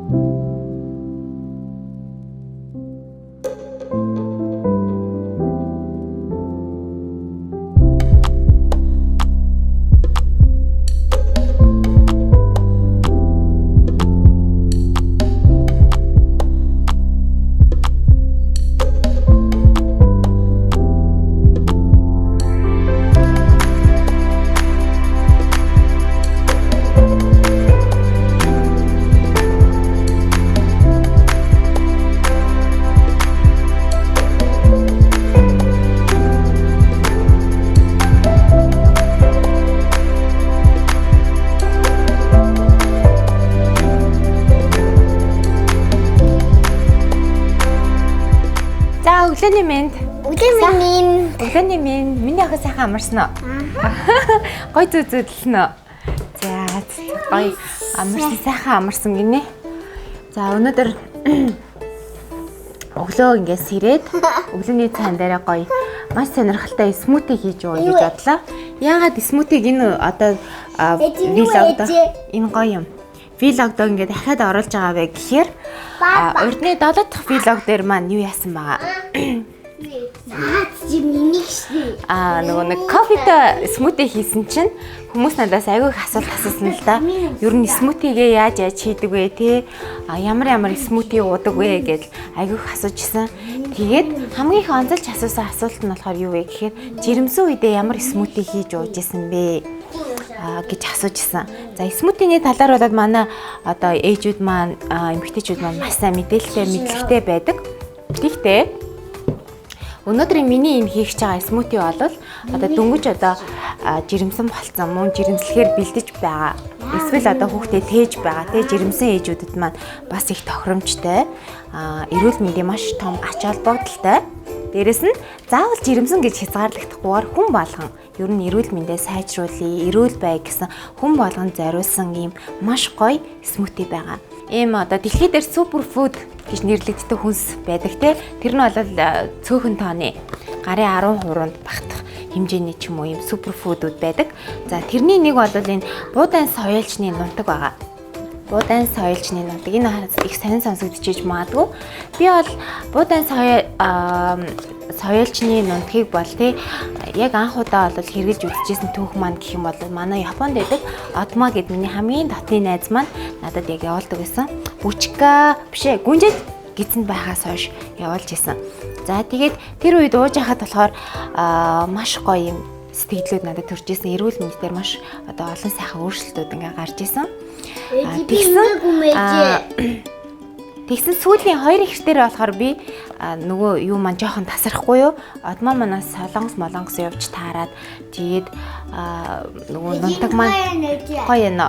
За өглөөний мэнд. Өглөөний мэнд. Өглөөний мэнд. Миний охин сайхан амарсан уу? Гой зүү зүүдэлсэн үү? За гоё амарсан, сайхан амарсан гинэ. За өнөөдөр өглөө ингээд сэрээд өглөөний цайн дээрээ гоё маш сонирхолтой смути хийж ууя гэж бодлоо. Яагаад смутиг энэ одоо vlog энэ гоё юм. Vlog доо ингээд дахиад оруулж байгаа вэ гэхээр урдны 7 дахь vlog дээр маань юу яасан байгаа. Наад чи миний шээ. Нөгөө нэг кофетэй смути хийсэн чинь хүмүүс надаас айгүй их асуулт асуусан л да. Ер нь смутигээ яаж яаж хийдэг вэ те? Ямар ямар смути уудаг вэ гэдэл айгүй их асууж исэн. Тэгээд хамгийн их онцолж асуусан асуулт нь болохоор юу вэ гэхээр жирэмсэн үедээ ямар смути хийж ууж исэн бэ гэж асууж исэн. За смутиний талаар болоод манай одоо ээжүүд маань, эмэгтэйчүүд маань маш сайн мэдээлэлтэй, мэдлэгтэй байдаг. Тэгтээ өнөөдрийн миний энэ хийх гэж байгаа смути бол одоо дөнгөж одоо жирэмсэн болцсон, мөн жирэмслэхээр бэлдэж байгаа. Эсвэл одоо хүүхдээ тээж байгаа тий жирэмсэн ээжүүдэд маань бас их тохиромжтой, эрүүл мэндийн маш том ач холбогдолтой. Дээрэс нь заавал жирэмсэн гэж хязгаарлагдахгүйгээр хүн болгон ер нь эрүүл мэндээ сайжруулъя, эрүүл бай гэсэн хүн болгон зориулсан ийм маш гоё смути байгаа. Ийм одоо дэлхий дээр супер фуд гэж нэрлэгддэг хүнс байдаг те. Тэр нь бол цөөхөн тооны гарын 10%-нд багтах хэмжээний ч юм уу ийм супер фудууд байдаг. За тэрний нэг бол энэ буудан соёлчны нунтаг байгаа. Буудан соёлчны нунтаг энэ их сонин сонсогдчихэж магадгүй. Би бол буудан соёлчны нунтгийг бол тий яг анх удаа бол хэрглэж үзчихсэн түүх маань гэх юм бол манай Японд байдаг Одма гэд миний хамгийн дотны найз маань надад яг явуулдаг байсан. Бүчка биш ээ гүнжэд гидсэнд байхаас хойш явуулж исэн. За тэгээд тэр үед ууж яхад болохоор маш гоё юм сэтгэлүүд надад төрж исэн. Эрүүл мэнд дээр маш одоо олон сайхан өөрчлөлтүүд ингээ гарч исэн. Тэгсэн сүүлийн 2 ихтер болохоор би нөгөө юу маань жоохон тасрахгүй юу? Одмоо манаас солонгос молонгос явж таарад тэгээд нөгөө нунтаг маань гоё юм.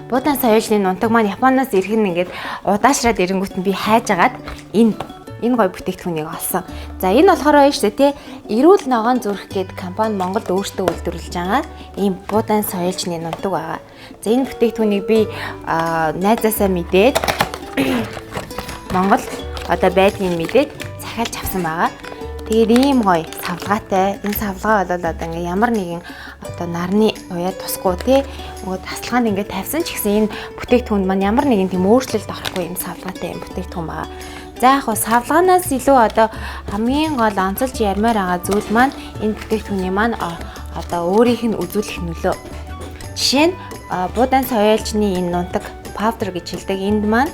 Буудан соёлын нунтаг маань Японоос ирэх нь ингээд удаашраад ирэнгүүт нь би хайж агаад энэ гоё бүтээгдэхүүнийг олсон. За энэ болохоор байна шүү дээ тий. Эрүүл ногоон зүрх гээд компани Монголд өөртөө үйлдвэрлэж байгаа ийм буудан соёлчны нунтаг байгаа. За энэ бүтээгдэхүүнийг би найзаасаа мэдээд Монгол одоо байдгийг мэдээд захиалж авсан байгаа. Тэгээд ийм гоё савлгаатай. Энэ савлгаа бол одоо ингээ ямар нэгэн одоо нарны уяа тусгүй тий. Нөгөө тасалгаанд ингээ тавьсан ч гэсэн энэ бүтээгдэхүүнд маань ямар нэгэн тийм өөрчлөлт орохгүй юм савлгаатай юм бүтээгдэхүүн байгаа. За яг хөө савлгаанаас илүү одоо хамгийн гол онцолж ярмаар байгаа зүйл маань энэ бүтээгдэхүүний маань одоо өөрийнх нь үзүүлэх нөлөө. Жишээ нь буудан соёлчны энэ нунтаг powder гэж хэлдэг. Энд маань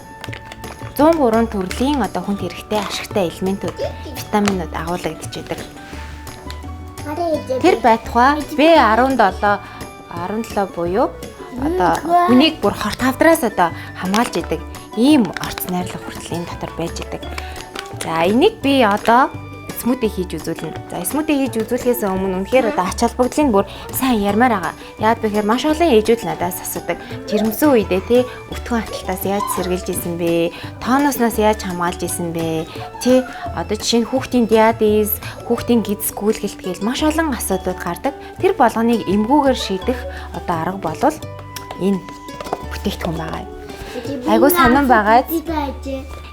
103 төрлийн одоо хүнд хэрэгтэй ашигтай элементүүд, витаминууд агуулгадж байдаг. Тэр байтугай B17 17 буюу одоо хүнийг бүр хорт хавдраас одоо хамгаалж идэг ийм орц найрлага хүртэл энэ дотор байж идэг. За энийг би одоо смути хийж үзүүлнэ. За смути хийж үзүүлэхээс өмнө үнэхээр одоо ач холбогдлыг бүр сайн ярмаар байгаа. Яад бэхээр маш олон ээжүүд надаас асуудаг. Жирэмсэн үедээ тий өтгөн аталтаас яаж сэргэлж исэн бэ? Тооноосноос яаж хамгаалж исэн бэ? Тий одоо жишээ нь хүүхдийн диабетес, хүүхдийн гидс гүйлгэлт гээл маш олон асуудлууд гардаг. Тэр болгоныг эмгүүгээр шийдэх одоо арга болвол энэ бүтээгдэхүүн байгаа юм. Айгуу сонирн байгаа.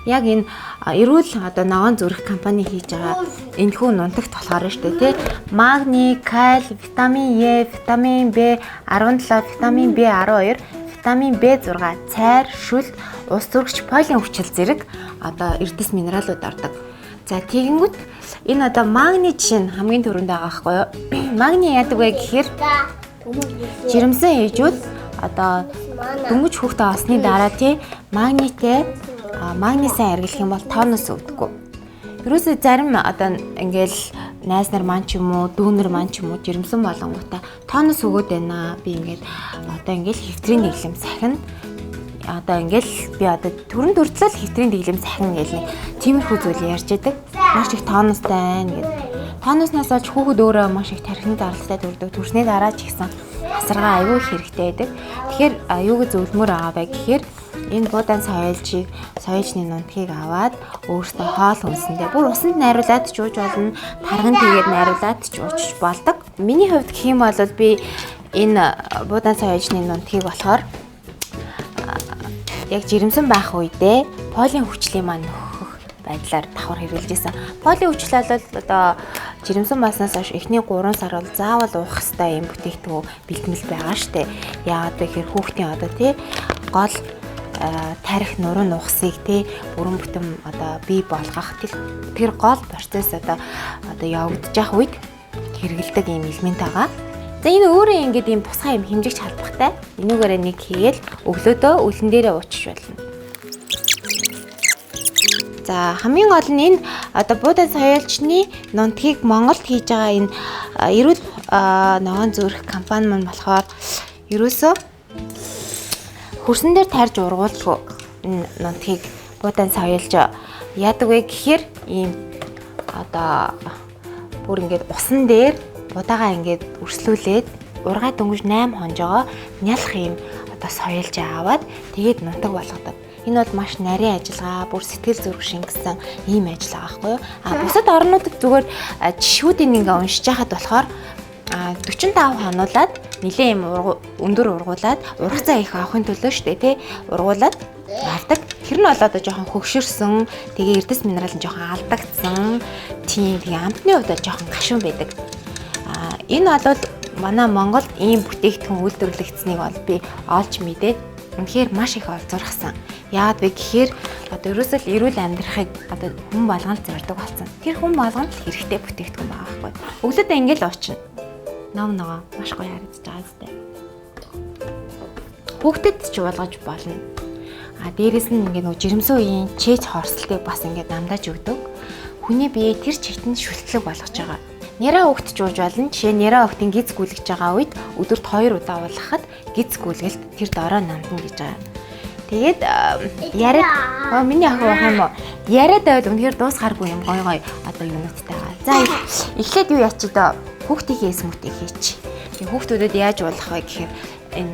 Яг энэ эрүүл одоо ногоон зүрх компани хийж байгаа энэхүү нунтагт болохоор шүү дээ тий. Магний, каль, витамин Е, витамин B17, витамин B12, витамин B6, цайр, шүлт, Ус зүрхч полийн өвчл зэрэг одоо эрдэс минералууд ордог. За тэгэнгүүт энэ одоо магний жишээ нь хамгийн түрүүнд байгаа байхгүй юу? Магний яадаг вэ гэхээр жирэмсэн ээжүүд одоо дөнгөж хүүхдээ олсны дараа тий магнитай магний сайн арилгах юм бол тонус өгдөггүй. Ерөөсөө зарим одоо ингээл найз нар маань ч юм уу, дүүнер маань ч юм уу жирэмсэн болонгуудаа тонус өгөөд байна. Би ингээд одоо ингээл хэвтрийн дэглэм сахина. Одоо ингээл би одоо төрөн төртлөл хэвтрийн дэглэм сахина гэл нэг тиймэрхүү зүйл ярьж байдаг. Маш их тонустай байна гэд. Тонуснаас олж хүүхэд өөрөө маш их тархины зарлалтай төрдөг. Төрсний дараа ч ихсэн асаргаа аюул хэрэгтэй байдаг. Тэгэхээр юуг зөвлөмөр байгаа вэ гэхээр энэ буудаан соёлжийг соёлжны нунтгийг аваад өөртөө хоол хүнсэндээ бүр усанд найруулад ч ууж болно, тарган тэгээд найруулад ч ууж болдог. Миний хувьд гэх юм бол би энэ буудаан соёлжны нунтгийг болохоор яг жирэмсэн байх үедээ полийн хүчлийн маань нөхөх байдлаар давхар хэрэглэж исэн. Полийн хүчил бол одоо жирэмсэн болсноос хойш эхний 3 сар бол заавал уух ёстой юм бүтээгдэхүүн бэлтгэл байгаа штэ. Яагаад вэ гэхээр хүүхдийн одоо тий гол тарих нуруу нухсыг тий бүрэн бүтэн одоо бий болгох тэр гол процесс одоо явагдаж явах үед хэрэгэлдэг юм элемент байгаа. За энэ өөрөө ингээд ийм тусгай юм хэмжигч халбахтай. Энүүгээрээ нэг хийгээл өглөөдөө үлэн дээрээ уучиж болно. За хамгийн гол нь энэ одоо буудан соёлчны нунтгийг Монголд хийж байгаа энэ эрүүл ногоон зүрх компани маань болохоор ерөөсөө хөрсөн дээр тарж ургуулдаггүй энэ нунтгийг буудан соёлж яадаг вэ гэхээр ийм одоо бүр ингээд усан дээр будаага ингээд өрслүүлээд ургаа дөнгөж 8 хонжоогоо нялх ийм одоо соёлж аваад тэгээд нунтаг болгодог. Энэ бол маш нарийн ажиллагаа, бүр сэтгэл зүрх шингэсэн ийм ажил байгаа байхгүй юу? А бусад орнуудад зүгээр жишгүүдийг ингээ уншиж байхад болохоор 45 хонуулаад нэлээ юм өндөр ургуулад ургацаа их авахын төлөө штэ тий ургуулад авдаг. Тэр нь бол одоо жоохон хөгшөрсөн, тэгээ эрдэс минерал нь жоохон алдагдсан. Тийм тэгээ амтны хувьд бол жоохон гашуун байдаг. А энэ бол манай Монголд ийм бүтээгдэхүүн үйлдвэрлэгдсэнийг бол би олж мэдээд үнэхээр маш их олзуурхсан. Яагаад вэ гэхээр одоо ерөөсөө л эрүүл амьдрахыг одоо хүн болгон л зорддог болсон. Тэр хүн болгон л хэрэгтэй бүтээгдэхүүн байгаа байхгүй. Өглөөдөө ингээл уучна. Ном ногоо маш гоё харагдаж байгаа зү. Хүүхдэд ч болгож болно. А дээрэс нь ингээ нөгөө жирэмсэн үеийн чээж хорсолтыг бас ингээ намдааж өгдөг. Хүний бие тэр чигт нь шүлтлэг болгож байгаа. Няраа хүүхд ч ууж болно. Жишээ нь няраа хүүхдийн гиз гүйлгэж байгаа үед өдөрт 2 удаа уулгахад гиз гүйлгэлт тэр дорой намдна гэж байгаа. Тэгээд яриад миний охин байх юм уу? Яриад байвал үнэхээр дуусгаргүй юм гой гой одоо юунуудтай байгаа. За эхлээд юу яачих дөө? Хүүхдийнхээ смүтийг хийч. Тэгээ хүүхдүүдэд яаж уулгах вэ гэхээр энэ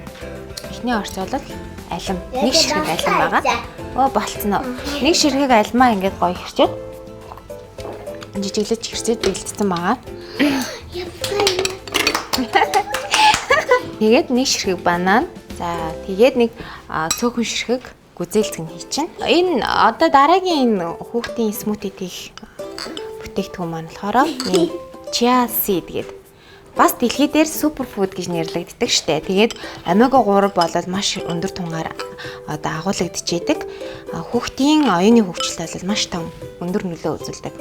эхний орцоолол алим, нэг ширхэг алим байгаа. Оо болцсон уу? Нэг ширхэг алмаа ингээд гоё хэрчээд жижиглэж хэрчээд бэлтцсэн байгаа. Тэгээд нэг ширхэг банан. За тэгээд нэг цөөхөн ширхэг гүзээлцгэн хийчин. Энэ одоо дараагийн энэ хүүхдийн смүти хийх бүтээгдэхүүн маань болохоор энэ chia seed гэдэг. Бас дэлхий дээр суперфуд гэж нэрлэгддэг штэ. Тэгээд омега 3 болол маш өндөр тунгаар одоо агуулгадчихэдэг. Хүүхдийн оюуны хөгжилд бол маш том өндөр нөлөө үзүүлдэг.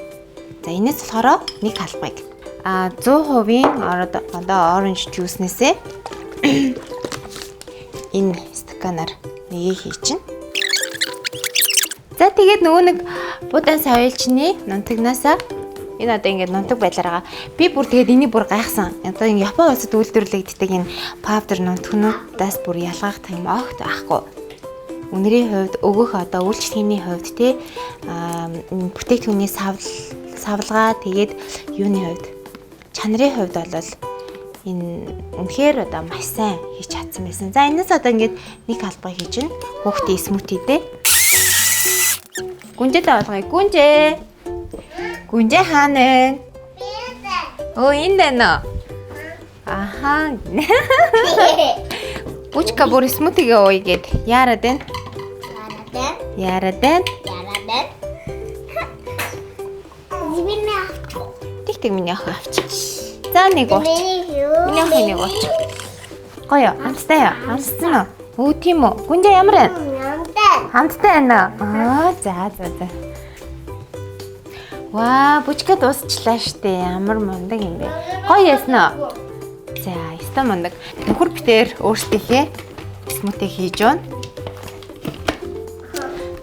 За энэс болохоор нэг халбайг 100% одоо orange juice-нээсээ энэ стаканаар нэгийг хийчин. За тэгээд нөгөө нэг будан соёлчны нунтагнаасаа энэ одоо ингээд нунтаг байдлаар байгаа. Би бүр тэгээд энийг бүр гайхсан. Одоо энэ Япон улсад үйлдвэрлэгддэг энэ паудер нунтагнуудаас бүр ялгаах юм огт байхгүй. Үнэрийн хувьд өгөх одоо үйлчлэгээний хувьд те бүтээгдэхүүний савлгаа тэгээд юуны хувьд чанарын хувьд бол энэ үнэхээр одоо маш сайн хийж чадсан байсан. За энэс одоо ингээд нэг халбай хийж гин хүүхдийн смүтидээ. Гүнжээ болгоё. Гүнжээ. Гүнжээ хаана вэ? Өө энд байна уу? Аха. Бүчка бүр смүтигээ ууя гэд яарад байна? Яарад байна? Яарад байна. Миний авчих. Тэг миний охин авчих. За нэг ууч. Миний охин нэг ууч. Гоё, амттай юу? Амтсан уу? Өө тийм үү? Гүнжээ ямар байна? Амттай. Амттай байна уу? Аа, за за за. Ваа, бүжгээ дуусчлаа штэ. Ямар мундаг юм бэ? Гоё яасан уу? За, ёстой мундаг. Нөхөр битээр өөрсдийнхээ смути хийж байна.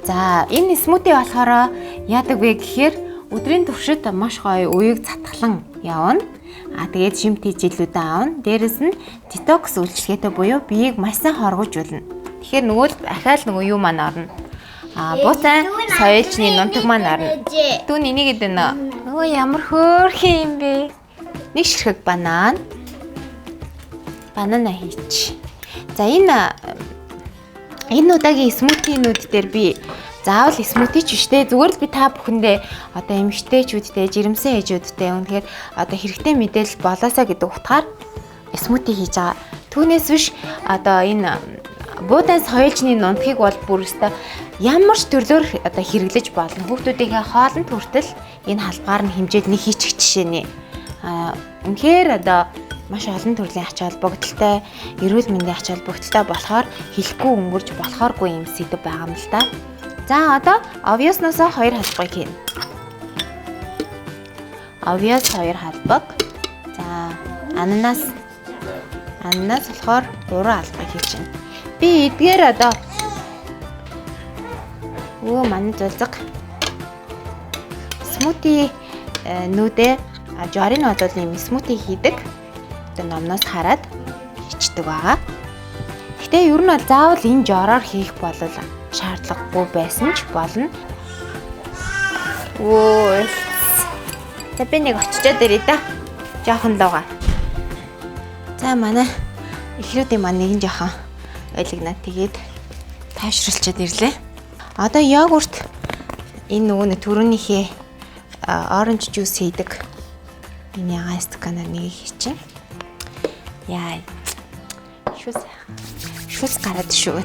За, энэ смути болохоор яадаг вэ гэхээр өдрийн туршид маш гоё уяг цатглан явна. А тэгээд шим тэжээлүүдээ авна. Дээрэс нь детокс үйлчилгээтэй буюу биеийг маш сайн хоргожуулна. Тэгэхээр нөгөө л ахаал нөгөө юу маань орно. А бууцай соёлчны нунтаг маань орно. Түүн энийг гэдэг нөө. Өө ямар хөөрхөн юм бэ? Нэг ширхэг банан. Банана хийч. За энэ удаагийн смутинууд дээр би заавал смути ч биш те. Зүгээр л би та бүхэндээ одоо эмэгтэйчүүдтэй, жирэмсэн ээжүүдтэй үнэхээр одоо хэрэгтэй мэдээлэл болоосаа гэдэг утгаар смути хийж байгаа. Түүнээс биш одоо энэ буудан соёлчны нунтгийг бол бүр өстой ямар ч төрлөөр одоо хэрэглэж болно. Хүүхдүүдийнхээ хоолнд хүртэл энэ халбгаар нь хэмжээд нэг хийчих жишээний. Аа үнэхээр одоо маш олон төрлийн ач холбогдолтой, эрүүл мэндийн ач холбогдолтой болохоор хэлэхгүй өнгөрч болохооргүй юм сэдэв байгаа юм л да. За одоо овёсноосоо 2 халбаг хийнэ. Овёс 2 халбаг. За ананас болохоор 3 халбаг хийчихнэ. Би эдгээр одоо өө манай зулзаг смути нүүдээ жорын бол ийм смути хийдэг. Одоо номноос хараад хийчдэг байгаа. Гэтэ ер нь бол заавал энэ жороор хийх бол шаардлагагүй байсан ч болно. Өө. За би нэг очичоод ирээ да. Жохон луга. За манай эхрүүдийн маань нэгэн жохон ойлгоно. Тэгээд тайвшруулчаад ирлээ. Одоо йогурт энэ нөгөө нэг түрүүнийхээ orange juice хийдэг. Энэ ягаан стаканаар нэг хийчихье. Яа. Шүүс гараад шүү.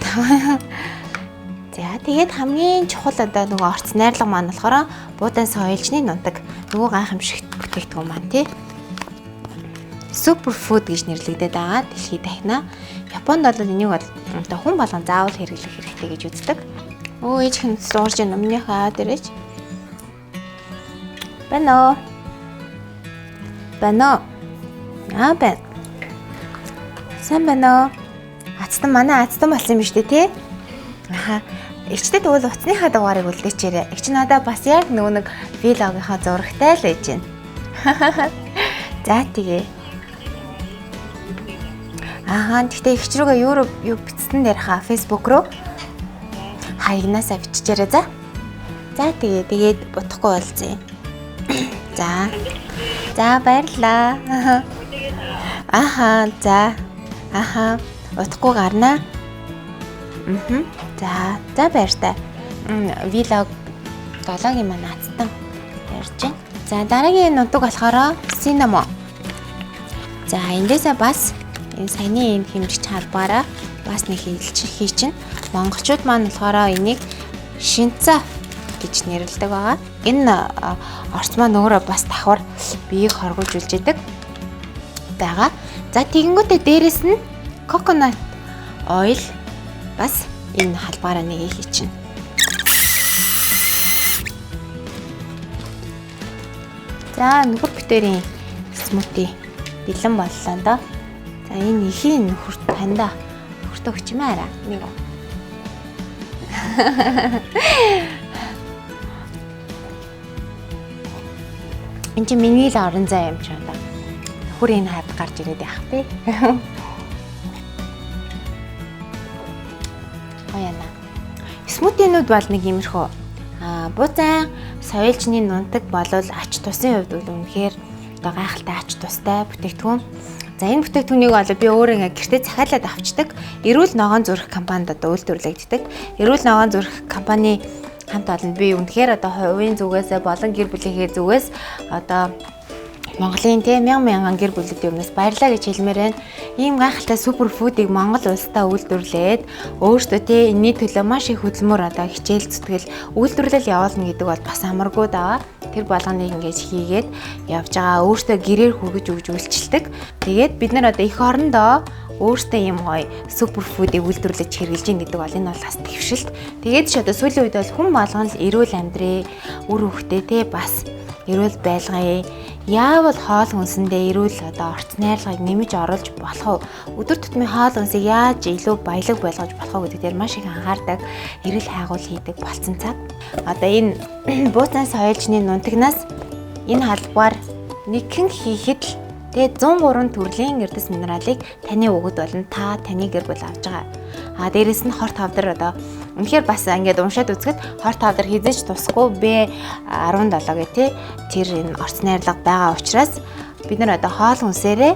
За тэгээд хамгийн чухал одоо нөгөө орц найрлага маань болохоор буудан соёлчны нунтаг нөгөө гайхамшигт бүтээгдэхүүн маань тий. Супер фуд гэж нэрлэгдээд байгаа дэлхийд дахина. Японд бол энийг бол одоо хүн болгон заавал хэрэглэх хэрэгтэй гэж үздэг. Өө ээж хэн суурж номныхаа аваад ирээч. Байна уу? Байна уу? Аа байна. Сайн байна уу? Ацтан манай ацтан болсон юм биш үү тий? Аха. Эгчтэй тэгвэл утасныхаа дугаарыг үлдээчээрэй. Эгч надаа бас яг нөгөө нэг влогынхаа зурагтай л байж байна. За тэгээ. Ахаа тэгтээ эгч рүүгээ юу бичсэн дээр хаа Facebook руу хаягнаасаа биччихээрэй за. За тэгээ тэгээд бодохгүй болцъё. За. За баярлалаа. Ахаа за. Ахаа удахгүй гарнаа. За, за баяртай. Vlog 7-гийн маань ацтан ярьж байна. За дараагийн нутаг болохоор cinnamon. За эндээсээ бас энэ саяны энэ хэмжигч халбаараа бас нэг хийчин. Монголчууд маань болохоор энийг шинца гэж нэрлэдэг байгаа. Энэ орц маань өөрөө бас давхар биеийг хоргуулж идэг байгаа. За тэгэнгүүтээ дээрэс нь coconut oil бас энэ халбаараа нэг хийчин. За нөхөр битэрийн смути бэлэн боллоо доо. За энэ ихийн нөхөрт таньда нөхөртөө өчмээ араа. Нэг. Энд чинь миний л орон зай юм чи одоо. Нөхөр энэ хад гарч ирээд яах вэ? Гоёна. Смутинууд бол нэг иймэрхүү. Бууцайн соёлчны нунтаг болол ач тусын хувьд бол үнэхээр одоо гайхалтай ач тустай бүтээгдэхүүн. За энэ бүтээгдэхүүнийг бол би өөрөө ингээ гэртээ захиалаад авчдаг. Эрүүл ногоон зүрх компанид одоо үйлдвэрлэгддэг. Эрүүл ногоон зүрх компани хамт олонд би үнэхээр одоо хувийн зүгээсээ болон гэр бүлийнхээ зүгээс одоо Монголын те мянган гэр бүлүүдийн өмнөөс баярлалаа гэж хэлмээр байна. Ийм гайхалтай супер фудыг Монгол улсдаа үйлдвэрлээд өөртөө те энэний төлөө маш их хөдөлмөр одоо хичээл зүтгэл үйлдвэрлэл явуулна гэдэг бол бас амаргүй даа. Тэр болгоныг ингэж хийгээд явж байгаа. Өөртөө гэрээр хүргэж өгж үйлчилдэг. Тэгээд бид нар одоо эх орондоо Өөртөө юм гоё superfood ыг үйлдвэрлэж хэрэглэж ийн гэдэг бол энэ бол бас дэвшилт. Тэгээд ч одоо сүүлийн үед бол хүн болгон л эрүүл амьдрээ, үр хөвгтөө те бас эрүүл байлгая. Яавал хоол хүнсэндээ эрүүл одоо орц найрлагыг нэмж оруулж болох вэ? Өдөр тутмын хоол хүнсийг яаж илүү баялаг болгож болох вэ гэдэг дээр маш их анхаардаг, эрэл хайгуул хийдэг болсон цаг. Одоо энэ бууцан соёлжны нунтагнаас энэ халбгаар нэгхэн хийхэд л тэгээ 103 төрлийн эрдэс минералыг таны өгöd болон та таны гэр бүл авч байгаа. А дээрэс нь хорт хавдар одоо үнэхээр бас ингээд уншаад үзэхэд хорт хавдар хизээж тусахгүй B17 гэх тий тэр энэ орц найрлага байгаа учраас бид нар одоо хоол хүнсээрээ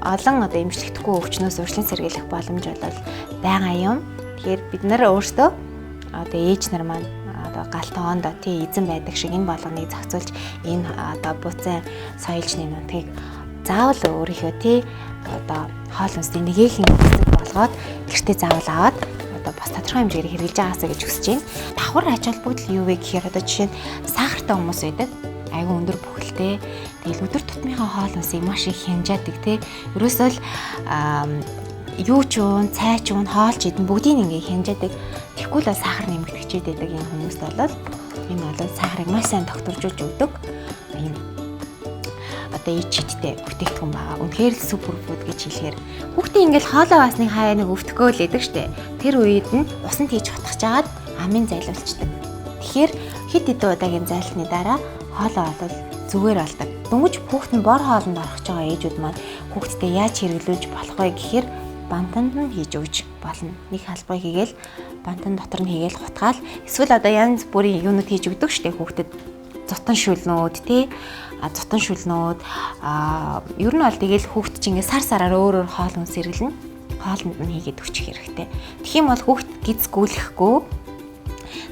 олон одоо эмчлэгдэхгүй өвчнөөс урьдчилан сэргийлэх боломж бол байгаа юм. Тэгэхээр бид нар өөрсдөө одоо ээж нар маань одоо гал тогоонд тий эзэн байдаг шиг энэ болгоныг зохицуулж энэ одоо буцаан соёлжны нутгийг заавал өөрийнхөө тий одоо хоол хүнсний нэгэхэн хэсэг болгоод гэртээ заавал аваад одоо бас тодорхой хэмжээгээр хэрэглэж байгаасаа гэж хүсэж байна. Давхар ач холбогдол юу вэ гэхээр одоо жишээ нь сахартай хүмүүс байдаг. Айгүй өндөр бүхэлтэй. Тэгэл өдөр тутмынхаа хоол хүнсийг маш их хянжаадаг тий. Ерөөсөө л юу ч уун, цай ч уун, хоол ч идэн бүгдийг ингээ хянжаадаг. Тэгэхгүй л сахар нэмэгдчихээд байдаг энэ хүмүүст бол энэ бол сахарыг маш сайн тогтворжуулж өгдөг. Ийм одоо ич чидтэй бүтээгдэхүүн байгаа. Үнэхээр л суперфуд гэж хэлэхээр хүүхдээ ингээл хоолой басныг хаяа нэг өвтгөө л идэг штэ. Тэр үед нь усанд хийж хутгах жагаад амын зайлуулцдаг. Тэгэхээр хэд хэдэн удаагийн зайлсны дараа хоолой бол зүгээр болдог. Дөнгөж хүүхд нь бор хоолнд орох гэж байгаа ээжүүд маань хүүхдтэй яаж хэрэглүүлж болох вэ гэхээр бантанд нь хийж өгч болно. Нэг халбай хийгээл бантан дотор нь хийгээл хутгаал эсвэл одоо янз бүрийн юунууд хийж өгдөг штэ хүүхдэд зутан шүлнүүд тий зутан шүлнүүд ер нь бол тэгэл хүүхд чинь ингээ сар сараар өөр өөр хоол хүнс хэрэглэнэ. Хоолнд нь хийгээд өгчих хэрэгтэй. Тэгэх юм бол хүүхд гиз гүйлэхгүй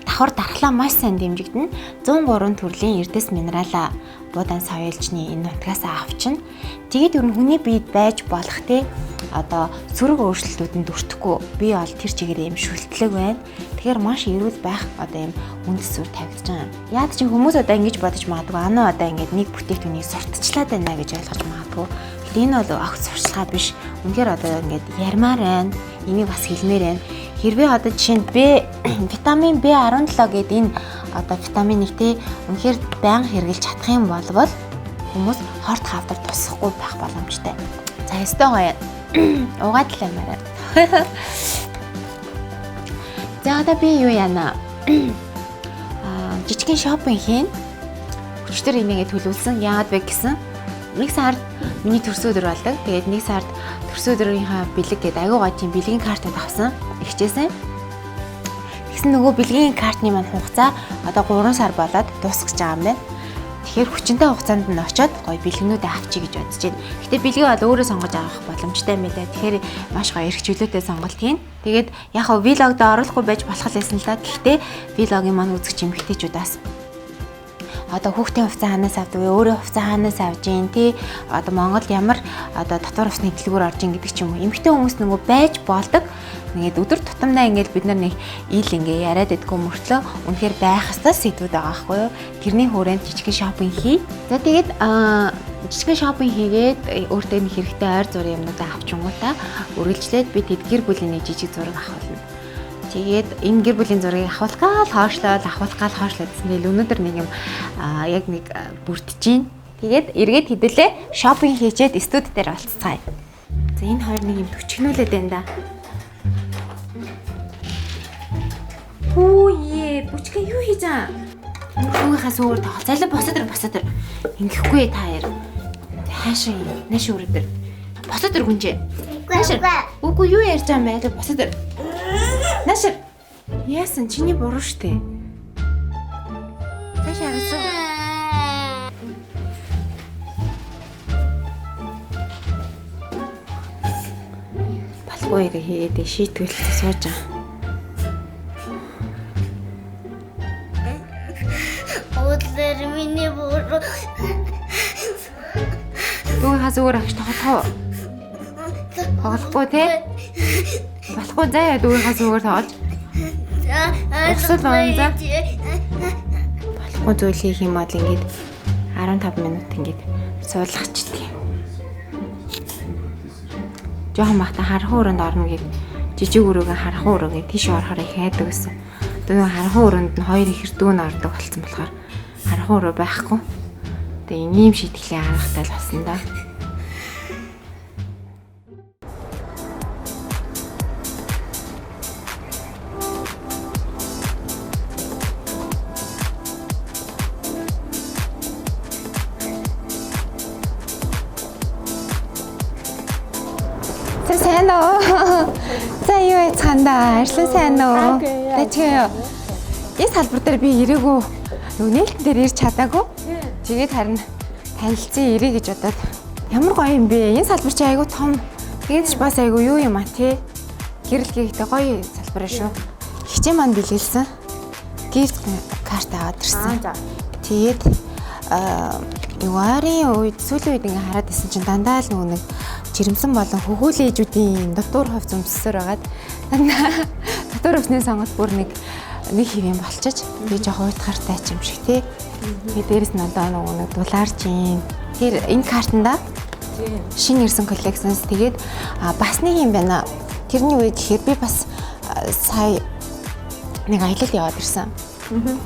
давхар дархлаа маш сайн дэмжигдэнэ. 103 төрлийн эрдэс минералаа буудан соёлжны энэ нутгаас авчна. Тэгээд ер нь хүний биед байж болох те одоо сөрөг өөрчлөлтүүд нь дүртэхгүй. Би бол тэр чигээр юм шүлтлэг байна. Тэгэхээр маш эрүүл байх одоо юм үндэс суурь тавигдаж байгаа юм. Яад чи хүмүүс одоо ингэж бодож магадгүй. Анаа одоо ингэж нэг бүтээгдэхүүнийг сурталчлаад байна гэж ойлгож магадгүй. Гэхдээ энэ бол огт сурталчилгаа биш. Үнэхээр одоо ингэж ярмаар байна. Энийг бас хэлмээр байна. Хэрвээ одоо жишээ нь B витамин B17 гэдэг энэ одоо витаминыг те үнэхээр байнга хэрэглэж чадах юм болвол хүмүүс хорт хавдар тусахгүй байх боломжтой. За ёстой гоё. Угаад л юмараа. За одоо би юу яана? Жижигхэн шопинг хийн. Өчтөр энийгээ төлөвлөсөн. Яагаад вэ гэсэн? Нэг сард миний төрсөн өдөр болдог. Тэгээд нэг сард төрсөн өдрийнхөө бэлэг гэдэг аягүй гоё тийм бэлгийн картууд авсан. Ихчээсэн. Тэгсэн нөгөө бэлгийн картны маань хугацаа одоо 3 сар болоод дуусах гэж байгаа юм байна. Тэгэхээр хүчинтэй хугацаанд нь очиод гоё бэлгнүүдээ авчий гэж бодож байна. Гэтэ бэлгээ бол өөрөө сонгож авах боломжтой юм байна. Тэгэхээр маш гоё эрх чөлөөтэй сонголт хийн. Тэгээд яг хав vlog дээр оруулахгүй байж болох л байсан л да. Гэхдээ vlog-ийн маань үзэгч эмэгтэйчүүд бас одоо хүүхдийн хувцас хаанаас авдаг вэ? Өөрөө хувцас хаанаас авж гин тий? Одоо Монголд ямар одоо татвар усны дэлгүүр орж ин гэдэг ч юм уу. Эмэгтэй хүмүүс нөгөө байж болдог. Ингээд өдөр тутамдаа ингээд бид нар нэг ил ингээ яриад идэггүй мөртлөө үнэхээр байх ёстой сэдвүүд байгаа байхгүй юу? Тэрний хүрээнд жижигхэн шопинг хий. За тэгээд жижигхэн шопинг хийгээд өөртөө нэг хэрэгтэй ойр зургийн юмнуудаа авчингуудаа үргэлжлээд би тэд гэр бүлийн нэг жижиг зураг авахулна. Тэгээд энэ гэр бүлийн зургийг авахулах гал хоошлоод авахулах гал хоошлоод гэсэн. Тэгэл өнөөдөр нэг юм яг нэг бүрдэж гин. Тэгээд эргээд хэдүүлээ шопинг хийчээд студи дээр болцгаая. За энэ хоёр нэг юм төчгнүүлээд байна да. Хүүе, бүчгэ юу хийж байгаа? Хүүгийнхаа сүүгээр тоглол. Залуу босоод ир, босоод ир. Ингэхгүй та хоёр. Хаашаа юм? Нааш өрөөд ир. Босоод ир гүнжээ. Нааш. Үгүй юу ярьж байгаа юм бэ? Босоод ир. Нааш. Яасан чиний буруу штэ. Тааш харсан. Болохгүй хэрэг хийгээд шийтгүүлсэн сууж байгаа. Уудлаар миний буруу. Дүүгийнхаа зүгээр авч тоглох уу? Тоглохгүй те? Болохгүй заяа дүүгийнхаа зүгээр тоглож. Усал унзаа. Болохгүй зүйл хийх юм бол ингээд 15 минут ингээд суулгачдаг юм. Жохон бахта харанхуй өрөөнд орно гэд жижиг өрөөгөө харанхуй өрөөгээ тийш орохоор их айдаг гэсэн. Одоо нөгөө харанхуй өрөөнд нь хоёр ихэр дүү нь ордог болсон болохоор харанхуй өрөө байхгүй. Тэгээ ийм шийтгэлээ гаргахтай л болсон да. За сайн уу? За юу яцгаанда? Арслан сайн уу? Тэчгээ. Энэ салбар дээр би ирээгүй. Нөгөө нээлтэн дээр ирж чадаагүй. Тэгээд харин танилцсан ирээ гэж бодоод ямар гоё юм бэ? Энэ салбар чи айгүй том. Тэгээд ч бас айгүй юу юм а тий? Гэрэл гэхдээ гоё салбар шүү. Хичээ маань бэлгэлсэн. Gift карт аваад ирсэн. Тэгээд юуарын үед сүүлийн үед ингээ хараад исэн чинь дандаа л нөгөө нэг жирэмсэн болон хөхөөл ээжүүдийн дотуур хувц өмссөр байгаад дандаа дотуур хувцсны сонголт бүр нэг нэг хэв юм болчих. Тэгээ жоох уйтгартай ч юм шиг тий. Тэгээ дээрэс нь одоо нөгөө нэг дулаарч юм. Тэгэхээр энэ картанда шинэ ирсэн коллекцнаас тэгээд бас нэг юм байна. Тэрний үе гэхээр би бас сая нэг аялалд яваад ирсэн.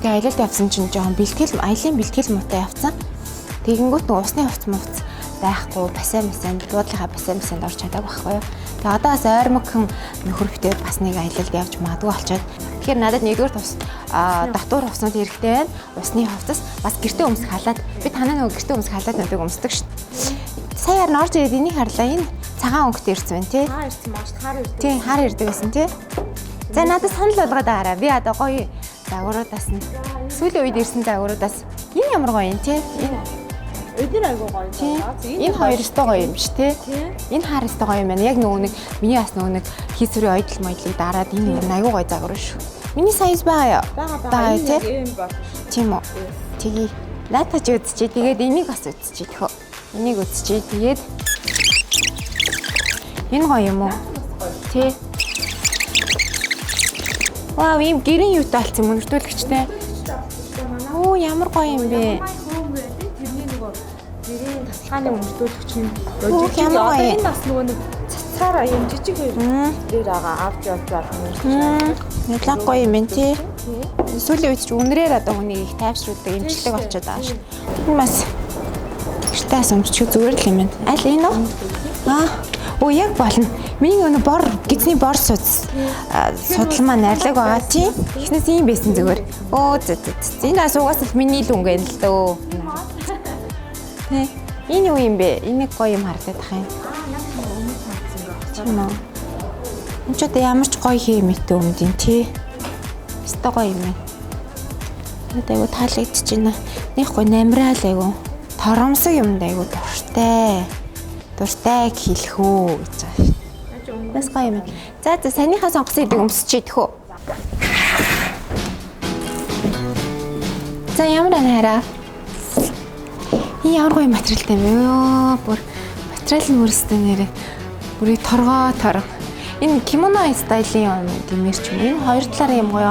Тэгээ аялалд явсан чинь жоохон бэлтгэл аялын бэлтгэл муутай явцсан. Тэгэнгүүт нэг усны хувц мувц байхгүй, басаа масанд, буудлынхаа басаа масанд орч чадаагүй байхгүй юу. Тэгээ одоо бас ойрмогхон нөхөр битээр бас нэг аялалд явж магадгүй болчиход. Тэгэхээр надад нэгдүгээр тус дотуур хувцснууд хэрэгтэй байна. Усны хувцас бас гэртээ өмсөх халаад. Би танаа нөгөө гэртээ өмсөх халаатнуудыг өмсдөг шүү дээ. Сая харин орж ирээд энийг харлаа. Энэ цагаан өнгөтэй ирсэн байна тий. Хаа ирсэн маш хаар ирдэг. Тий, хар ирдэг байсан тий. За надад санал болгоод байгаарай. Би одоо гоё загваруудаас нь сүүлийн үед ирсэн загваруудаас энэ ямар гоё юм тий. Энэ Эдгээр айгуу гоё тий. юм байна. Энэ хоёр өстой гоё юм биш тий. Тий. Энэ хар өстой гоё юм байна. Яг нөгөө нэг миний бас нөгөө нэг хийсвэрийн ойдол моёдлыг дараад энэ ер нь айгуу гоё загвар шүү. Миний size байгаа юу? Бага бага Байгаа энэ тий. яг юм байна. Тийм үү. Тэгье. Наатаж үзчихье. Тэгээд энийг бас үзчихье тхөө. Энийг үзчихье. Тэгээд энэ гоё юм уу? Тий. Вау, ийм гэрийн юутай болсон юм өнөртүүлэгчтэй. Оо, ямар гоё юм бэ? Home гэдэг тэрний нөгөө гэрийн тасалгааны өмөртүүлэгч нь Хөөх, ямар гоё юм. Энэ бас нөгөө нэг цацраараа юм жижиг хоёр байгаа авч явж болох юм. Нэлээд гоё юм байна тий. Сүүлийн үед ч үнрээр одоо хүнийг их тайвшруулдаг эмчилдэг болчиход байгаа шүү. Энэ бас гэртээс өмсчих зүгээр л юм байна. Аль энэ үү? Аа. Оо яг болно. Миний өнө бор гизний бор судас судал маань арилаг байгаа тий. Тэгснээс ийм байсан зүгээр. Өө зэ зэ зэ. Энэ бас угаасаа л миний л өнгө юм л дөө. Нэ. Энэ юу юм бэ? Энийг гоё юм харагдах юм. Тийм үү. Энд ч одоо ямар ч гоё хиймэтэй өмд юм тий. Өстой гоё юм байна. Надад айгу таалагдчихэж байна. Нэг гоё намраал айгу. Торомсог юмд айгу дуртай. Дуртай хэлэх үү гэж байгаа шүү. Бас гоё юм байна. За за санийхаа сонгосон эдэг өмсөж идэх үү. За ямар байна хараа? Энэ ямар гоё материалтай юм бэ? Йоо, бүр материал нь бүрстэй нэрээ. Бүрийг торгоо торго. Энэ кимоно стилийн юм димэр ч юм. Энэ хоёр талаараа юм гоё.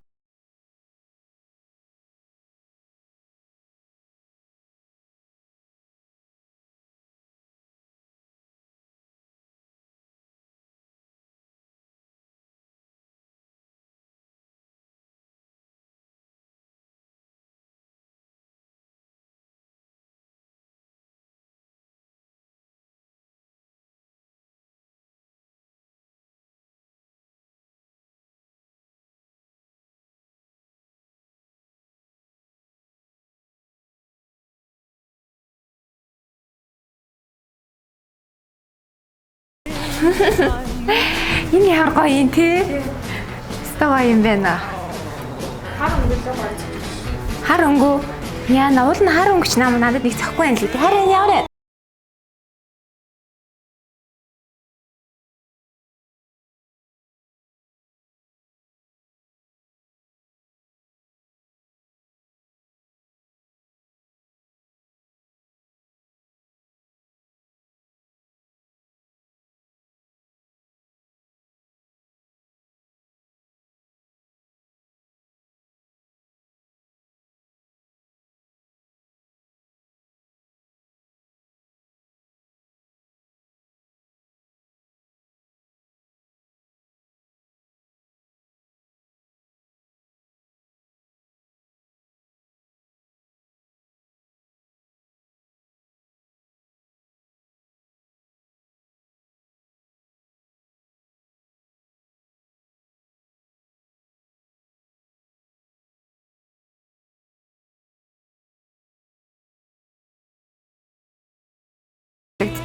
Энэ ямар гоё юм те? Өстой гоё юм байна. Хар өнгөлөө гоё. Хар өнгө. Яна уул нь хар өнгөч нам надад нэг цохгүй юм л үү. Хар энэ ямар вэ?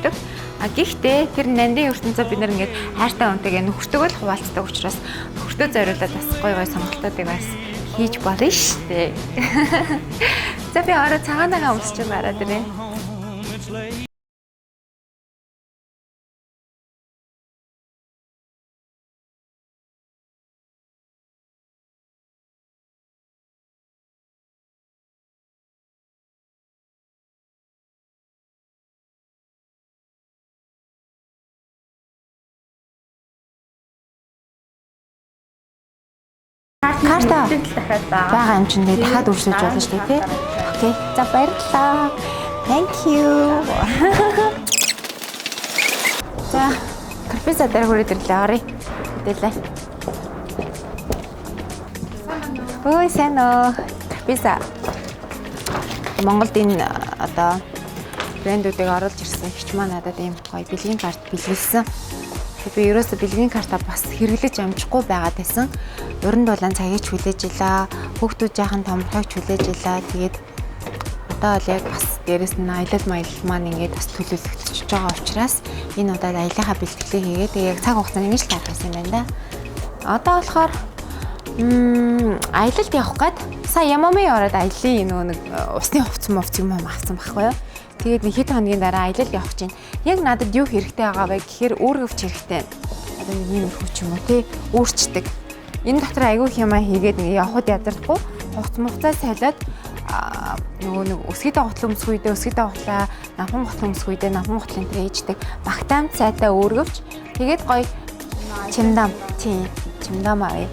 өгдөг. А гэхдээ тэр нандин ертөнцөө бид нар ингээд хайртай хүнтэйгээ нөхөртөө л хуваалцдаг учраас нөхөртөө зориулаад бас гоё гоё сонголтуудыг бас хийж болно шүү дээ. За би орой цагаанагаа өмсч гараад ирээ. Карта дахиад байгаа. байгаа юм чинь тэгээ дахиад өрсөж болно шүү дээ тий. Окей. За баярлалаа. Thank you. За карпиза дээр хүрээд ирлээ. Оръё. Мэдээлээ. Ой, сайн уу. Карпиза. Монголд энэ одоо брэндүүдийг оруулж ирсэн хич маань надад ийм гоё бэлгийн карт бэлгэлсэн. Тэгээ би ерөөсө бэлгийн карта бас хэрэглэж амжихгүй байгаад байсан. Уран дулаан цагийг ч хүлээж илаа. Хүүхдүүд жаахан томрохыг ч хүлээж илаа. Тэгээд одоо бол яг бас дээрэс нь аялал маялал маань ингээд бас төлөвлөгдөж байгаа учраас энэ удаад аяллахаа бэлтгэлээ хийгээд тэгээ яг цаг хугацаанд ингэж л таарсан юм байна да. Одоо болохоор аялалд явах гээд сая Ямамын ороод аяллаа нөгөө нэг усны хувцас мувц юм авсан байхгүй юу? Тэгээд нэг хэд хоногийн дараа аялал явах чинь яг надад юу хэрэгтэй байгаа вэ гэхээр үүргэвч хэрэгтэй. Одоо нэг ийм их ч юм уу тий үүрчдэг. Энэ дотор айгүй их юм хийгээд нэг явхад ядардахгүй хувц мувцаа солиод нөгөө нэг өсгийдээ гутал өмсөх үедээ өсгийдээ гутлаа, намхан гутал өмсөх үедээ намхан гутлын тэр ээждэг багтаам цайтай үүргэвч тэгээд гоё чимдам тий чимдам авъя.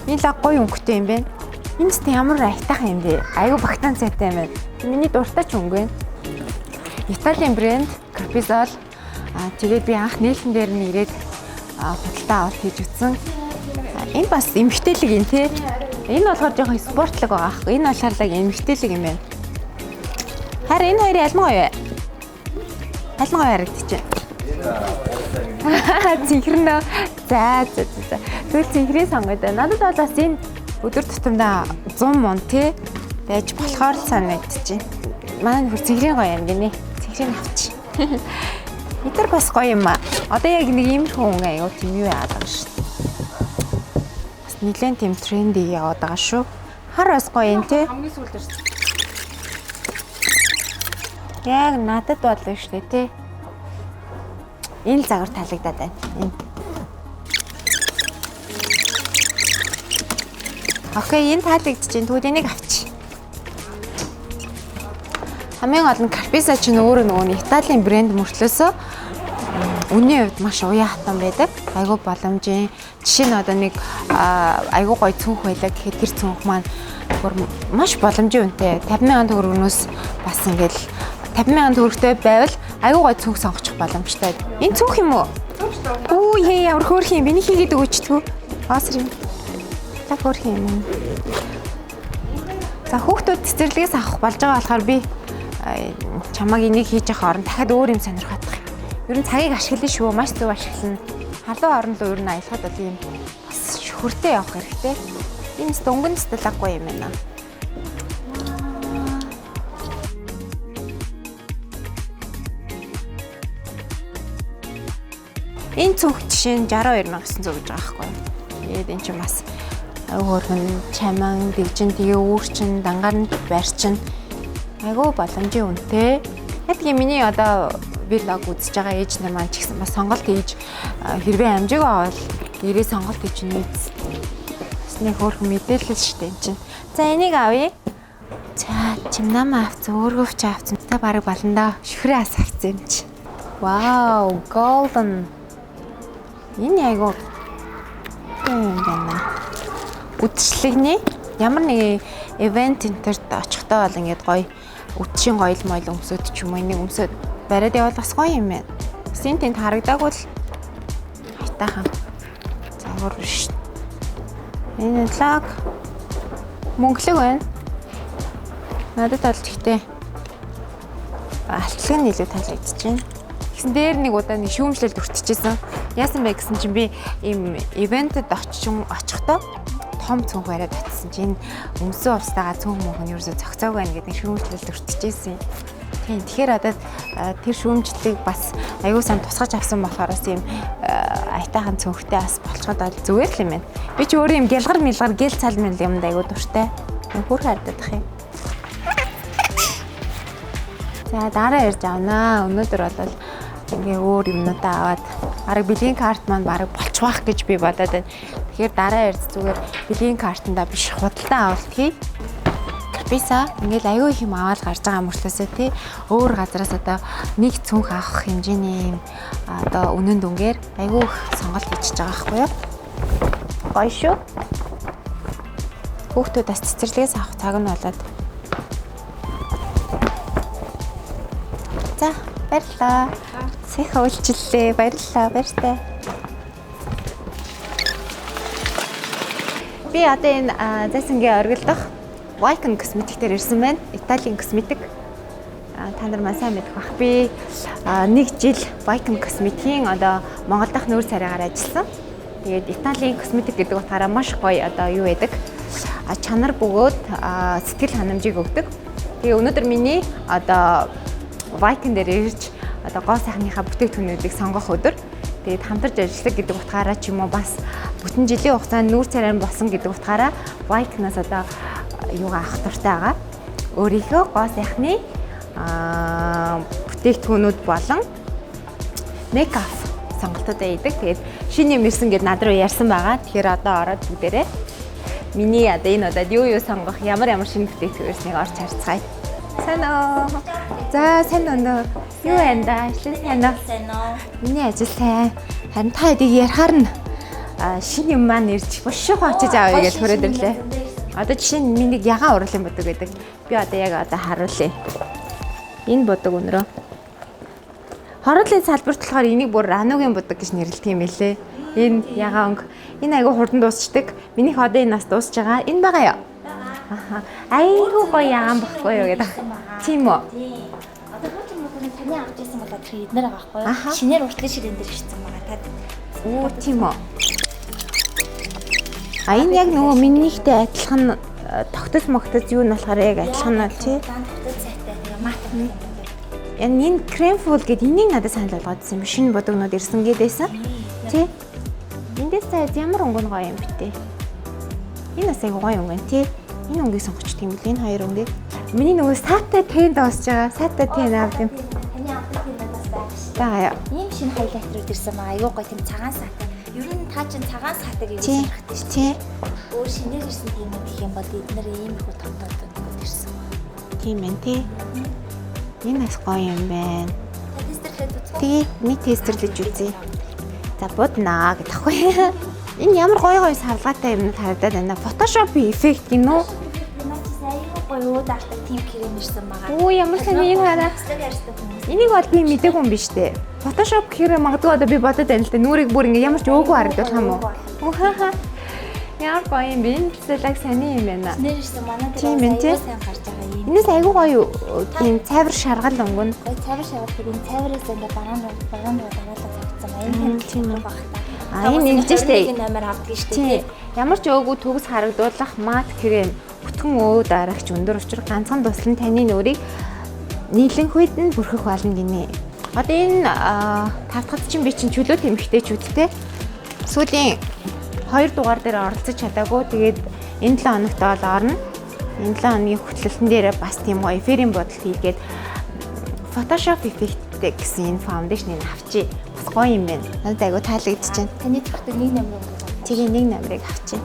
Энэ лаг гоё өнгөтэй юм байна. Энэ ч ямар айтайхан юм бэ? Айгүй багтаан цайтай юм байна. Миний дуртай ч өнгө байна. Италийн брэнд Carpizol. Тэгээд би анх нээлтэн дээр нь ирээд худалдаа авалт хийж үтсэн. Энэ бас эмгтээлэг юм тий. Энэ болохоор жоохон спортлог байгаа аахгүй. Энэ болохоор л эмгтээлэг юм байна. Харин энэ хоёрын аль нь гоё вэ? Аль нь гоё харагдчихэв? Цэнхэр нөө. За за за. Тэгвэл цэнхрийг сонгоё да. Надад бол бас энэ өдөр тутамдаа 100 мун тий байж болохоор л санагдчихэв. Манай нөхөр цэнхрийн гоё юм гинэ. Цэнхрийг авчи. Эдгээр бас гоё юм аа. Одоо яг нэг иймэрхүү өнгө аюу тийм юу яагаад байгаа шүү дээ. Бас нэлээд тийм тренди яваад байгаа шүү. Хар бас гоё юм тий. Хамгийн сүүлд ирсэн. Яг надад бол шүү дээ тий. Энэ л загвар таалагдаад байна. Энэ. Окей, энэ таалагдчихээн. Тэгвэл энийг авчи. Хамгийн гол нь Carpisa чинь өөрөө нөгөө нь Италийн брэнд мөртлөөсөө үнийн хувьд маш уян хатан байдаг. Айгүй боломжийн. Жишээ нь одоо нэг айгүй гоё цүнх байлаа гэхэд тэр цүнх маань бүр маш боломжийн үнэтэй. 50,000 төгрөгнөөс бас ингээл 50,000 төгрөгтэй байвал айгүй гоё цүнх сонгочих боломжтой. Энэ цүнх юм уу? Үу хээ ямар хөөрхөн юм. Миний хийгээд өгөөчтгүү. Оср юм. Та хөөрхөн юм. За хүүхдүүд цэцэрлэгээс авах болж байгаа болохоор би чамайг энийг хийж явах орон дахиад өөр юм сонирхоод байгаа юм. Ер нь цагийг ашиглана шүү. Маш зөв ашиглана. Халуун орон руу ер нь аялахад бол ийм бас шүхэртэй явах хэрэгтэй. Энэ ч дөнгөн сталаггүй юм байна. Энэ цүнх жишээ нь 62,900 гэж байгаа байхгүй юу? Тэгээд энэ чинь бас хөөрхөн чаман, дэгжин, тэгээ үүрчин, дангаар нь барьчин айгүй боломжийн үнэтэй. Яг тэгээ миний одоо vlog үзэж байгаа ээж нар маань ч гэсэн бас сонголт хийж хэрвээ амжиг авал ирээ сонголт хийж нээц. Бас нэг хөөрхөн мэдээлэл шүү дээ энэ чинь. За энийг авъя. За чимнам авцсан, өөргөвч авцсан. За бараг болно доо. Шүхрээ ас авцсан юм чи. Вау, golden. Энэ айгүй юм байна. Үдшилтний ямар нэгэн ивент энтерт очихдоо бол ингээд гоё үдшийн гоёл моёл өмсөд ч юм уу энийг өмсөд бариад явбал бас гоё юм байна. Бас энэ тэнд харагдаагүй л хайтаахан. Загвар биш. Энэ лаг мөнгөлөг байна. Надад бол тэгтээ алтлаг нь илүү таалагдчихэв. Тэгсэн дээр нэг удаа нэг шүүмжлэлд өртөжсэн. Яасан бэ гэсэн чинь би ийм ивентэд очихдоо том цүнх бариад очсон чинь өмсөн увстайгаа цүнх мөнх нь ерөөсөө зохицоог байна гэдэг шүүмжлэлд өртөжсэн. Тийм, тэгэхээр одоо тэр шүүмжлэлийг бас аюу сан тусгаж авсан болохоороос ийм аятайхан цөнхтэй бас болцоход бол зүгээр л юм байна. Би ч өөрөө юм гялгар мэлгар гэл цал мэл юмд аюу дуртай. Хөр харагдах юм. За дараа ярьж авнаа. Өнөөдөр бол ингээ өөр юмнуудаа аваад бараг бэлгийн карт маань бараг болчихвах гэж би бодоод байна. Тэгэхээр дараа ярьж зүгээр бэлгийн картандаа биш худалдан авалт хий. Карписа ингээл аюу их юм аваад гарч байгаа мөртлөөсөө тий өөр газараас одоо нэг цүнх авах хэмжээний юм одоо үнэн дүнгээр аюу их сонголт хийчихэж байгаа байхгүй юу? Гоё шүү. Хүүхдүүд бас цэцэрлэгээс авах цаг нь болоод. За, баярлалаа. Сайхан үйлчлэлээ. Баярлалаа. Баяртай. Би одоо энэ Зайсангийн оргил дох Wycon Cosmetic дээр ирсэн байна. Италийн косметик. Та нар маань сайн мэдэх бах. Би нэг жил Wycon Cosmetic-ийн одоо Монгол дахь нүүр царайгаар ажилласан. Тэгээд Италийн косметик гэдэг утгаараа маш гоё одоо юу байдаг. Чанар бөгөөд сэтгэл ханамжийг өгдөг. Тэгээ өнөөдөр миний одоо Wycon дээр ирж одоо гоо сайхныхаа бүтээгдэхүүнүүдийг сонгох өдөр. Тэгээд хамтарч ажиллах гэдэг утгаараа ч юм уу бас бүтэн жилийн хугацаанд нүүр царай нь болсон гэдэг утгаараа Wycon-аас одоо юугаа авах дуртай байгаа. Өөрийнхөө гоо сайхны бүтээгдэхүүнүүд болон мейкап сонголтуудаа хийдэг. Тэгээд шинэ юм ирсэн гэд над руу ярьсан байгаа. Тэгэхээр одоо ороод бүгдээрээ миний одоо энэ удаад юу юу сонгох, ямар ямар шинэ бүтээгдэхүүн ирснийг орч харцгаая. Сайн уу? За, сайн уу? Юу байна да? Ажил сайн уу? Сайн уу? Миний ажил сайн. Харин та хэдийг ярихаар нь шинэ юм маань ирж бушуухан очиж авъя гэж хүрээд ирлээ. Одоо жишээ нь миний нэг ягаан урлын будаг гэдэг. Би одоо яг одоо харуулъя. Энэ будаг өнөрөө. Хорооллын салбарт болохоор энийг бүр ранугийн будаг гэж нэрлэдэг юм билээ. Энэ ягаан өнгө. Энэ айгүй хурдан дуусчдаг. Минийх одоо энэ нас дуусч байгаа. Энэ байгаа юу? Аха. Айгүй гоё ягаан баггүй юу гэдэг. Тийм үү? Тийм. Одоо хуучин модын таны авч ирсэн болоод тэр эднэр байгаа байхгүй юу? Шинээр уртлын ширээн дээр ирсэн байгаа. Та. Оо, тийм үү? А энэ яг нөгөө минийхтэй адилхан тогтол могтол юу нь болохоор яг адилхан нь тий. Тогтол сайтай тэгээ мат юм. Энэ крем фул гэдэг энийг надад санал болгоодсэн юм. Шинэ будагнууд ирсэн гэдээсэн. Тий. Эндээс цаа ямар өнгө нь гоё юм бэ те. Энэ бас айгу гоё өнгө тий. Энэ өнгийг сонгоч тийм үл энэ хоёр өнгийг. Миний нөгөө саатай тэн дуусж байгаа. Саатай тэн авд юм. Таны авдаг юм бас байгаа шүү. Байгаа яа. Ийм шинэ хайлайтрууд ирсэн байгаа. Айгу гоё тийм цагаан саатай. Ер нь та чинь цагаан саатай гэж сонирхдаг шүү. Тий. Өөр шинээр ирсэн тийм үү гэх юм бол эднэр ийм их томтолтод ирсэн. Тийм ээ тий. Энэ бас гоё юм байна. Та тестерлээд үзэх үү? Тий, нэг тестерлэж үзье. За буднаа гэдэг хгүй. Энэ ямар гоё гоё савлгаатай юмнууд харагдаад байна. Photoshop эффект гинүү? Наад чинь аюу гоё уудаартай тийм крем ирсэн байгаа. Оо, ямар сони энэ хараа. Энийг бол би мдээгүй юм биш үү? Photoshop гэхээр магадгүй одоо би бодод байна л да. Нүрийг бүр ингэ ямар ч өөгүй харагдах юм уу? Ямар гоё юм бэ? Энэ зүйлэг сони юм байна. Нэр ирсэн манай дээр Тийм ээ, тий. аюу сайн гарч байгаа юм. Энэс айгүй гоё тийм цайвар шаргал өнгөн. Гоё цайвар шаргал тэр энэ цайвараас ингээ бараан бараан руу дараалал тавьсан. Энэ Тийм үү. багтаа. А энэ ингэж штэ. Нэг номер авдаг штэ. Тий. Ямар ч өөгүй төгс харагдуулах мат крем бүтгэн өө дарагч өндөр учир ганцхан туслан таны нүрийг нийлэнхүйд нь бүрхэх болно гинэ. Одоо энэ тавтахад чинь би чинь чөлөө тэмхтэйчүүдтэй сүүлийн 2 дугаар дээр оролцож чадаагүй. Тэгээд энэ 7 хоногт бол орно. Энэ 7 хоногийн хөтлөлтөн дээр бас тийм гоё эфирийн бодол хийгээд Photoshop эффекттэй гэсэн энэ фаундейшнийг авчи. Бас гоё юм байна. Надад айгүй таалагдчихэв. Таны зүрхтэй нэг номер өнгө. Тэгээ нэг номерыг авчи.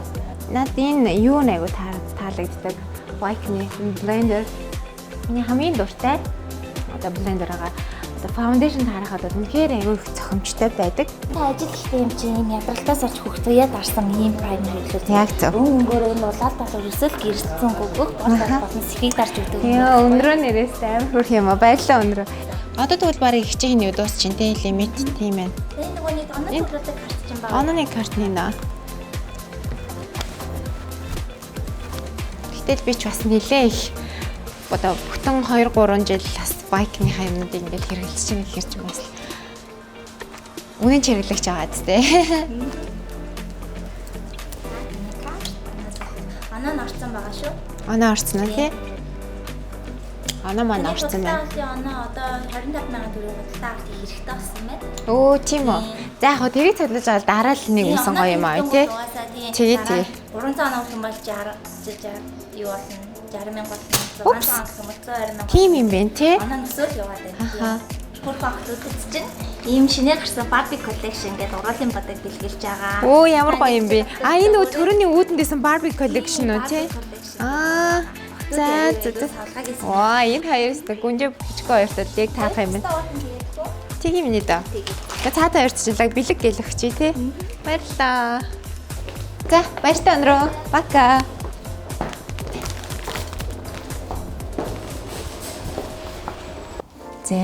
Надад энэ юу нэг айгүй таалагддаг. Wycon blender. Миний хамгийн дуртай одоо блендер байгаа. Одоо фаундейшн харахад бол үнэхээр айгүй их зохимжтой байдаг. Та ажил ихтэй юм чинь ийм ядралтаас олж хөгцөөе дарсан ийм праймер хэлээ. Яг зөв. Өн өнгөөр энэ улаал талаар өсөл гэрэлтсэн гөгөх бол болон сэхийг дарж өгдөг. Яа, өндрөө нэрээс амар хөөрх юм а. Баярлалаа өндрөө. Одоо тэгвэл барыг хичээх нь юу дуус чинь те лимит тийм байна. Энэ нөгөө нэг оноо төлөвлөлтөд карт чинь байгаа. Онооны картны нөө. Гэтэл би ч бас нэлээ их одоо бүтэн 2 3 жил бас байкныхаа юмнуудыг ингээл хэрэглэж чинь гэхэр чинь бас үнэн чиглэгч байгаа зү. Оноо нь орсон байгаа шүү. Оноо орсон уу тий? Оноо маань орсон байна. Оноо одоо 25,000 төгрөг худалдаа авах хэрэгтэй болсон байна. Өө тийм үү. За яг хөө тэрийг цуглаж аваад дараа л нэг үсэн гоё юм аа тий. Тий тий. 300 оноо авах юм бол 60 60 юу болно? 60 мянга болно. 600 авах юм бол 120 мянга. Тийм юм бэ тий. Оноо нөсөөл яваад байна. Хөрхөн охтуудад чинь ийм шинээр гарсан Barbie collection гэдэг уруулын бодог бэлгэлж байгаа. Өө ямар гоё юм бэ. А энэ нөгөө төрөний үүдэнд байсан Barbie collection үү тий? Аа. За за за. Ваа энэ хоёр өстө гүнжээ бүчгөө хоёрт яг таах юм байна. Тэг юм нэ даа. За цаатаа хоёрт чинь лаг бэлэг гэлэх чи тий. Баярлалаа. За баяртай өнрөө. Бака. За.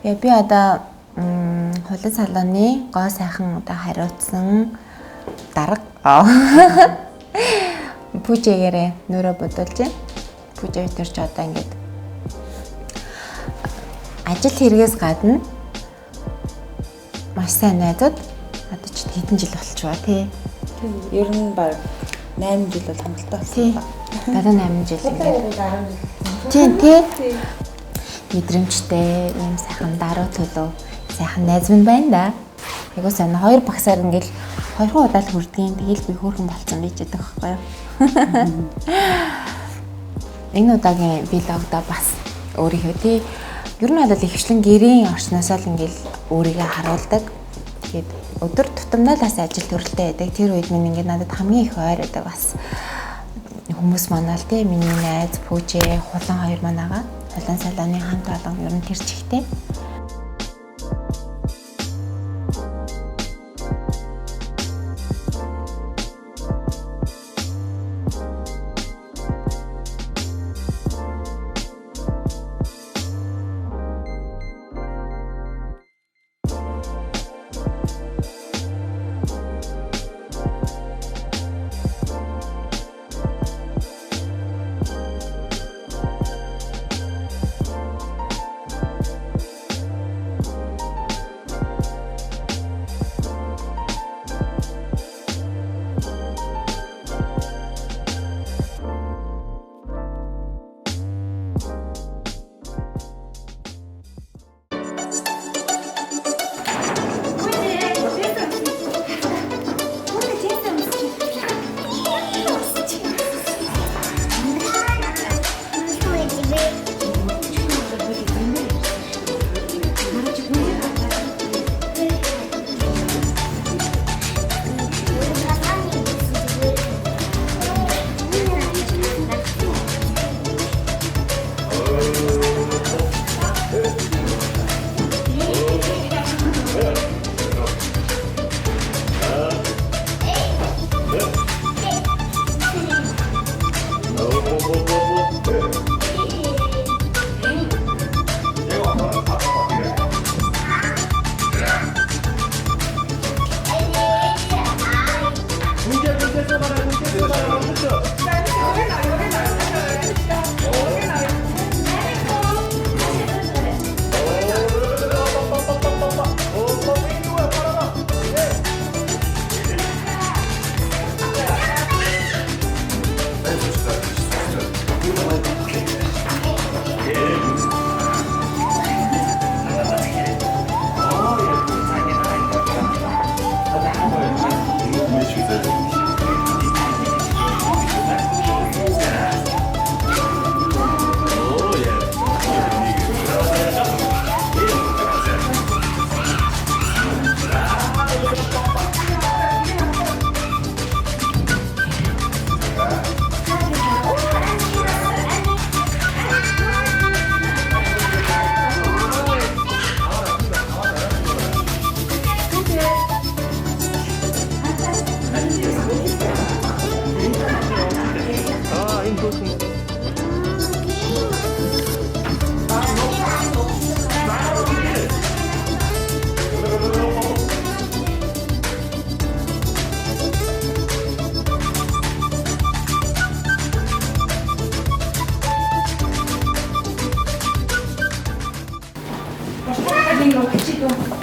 Я би одоо хулан салооны гоо сайхан одоо хариуцсан дарга. Пүжээгээрээ нөрөө бодуулж байна. Пүжээ тэр ч одоо ингээд ажил хэрэгээс гадна маш сайн найзууд одоо ч хэдэн жил болчихваа тий. Ер нь баг 8 жил бол хангалттай болсон ба. Одоо 8 жил ингээд. Тийм тий. Мэдрэмжтэй ийм сайхан даруй төлөв сайхан найз минь байна да. Айгуу сайн хоёр багсаар ингээл хоёрхан удаа л хүрдгийн тэгэл би хөөрхөн болцсон байж байгаа байхгүй юу. Энэ удаагийн влогдоо бас өөрийнхөө тий ер нь бол ихэвчлэн гэрийн орчноосоо л ингээл өөрийгөө харуулдаг. Тэгээд өдөр тутамдаа л бас ажил төрөлтэй байдаг. Тэр үед минь ингээд надад хамгийн их ойр байдаг бас хүмүүс манаа л тий миний найз Пүүжээ хулан хоёр манаагаа хулан салааны хамт олон ер нь тэр чигтээ.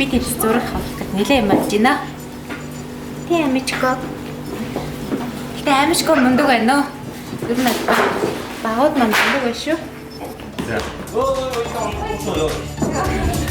Би тэвс зураг авах гэд нэлээ юм болж байна. Тэ амичко. Гэтэ амичко мундаг байна уу? Ер нь багууд маань мундаг байна шүү. За. Өө, өө, өө.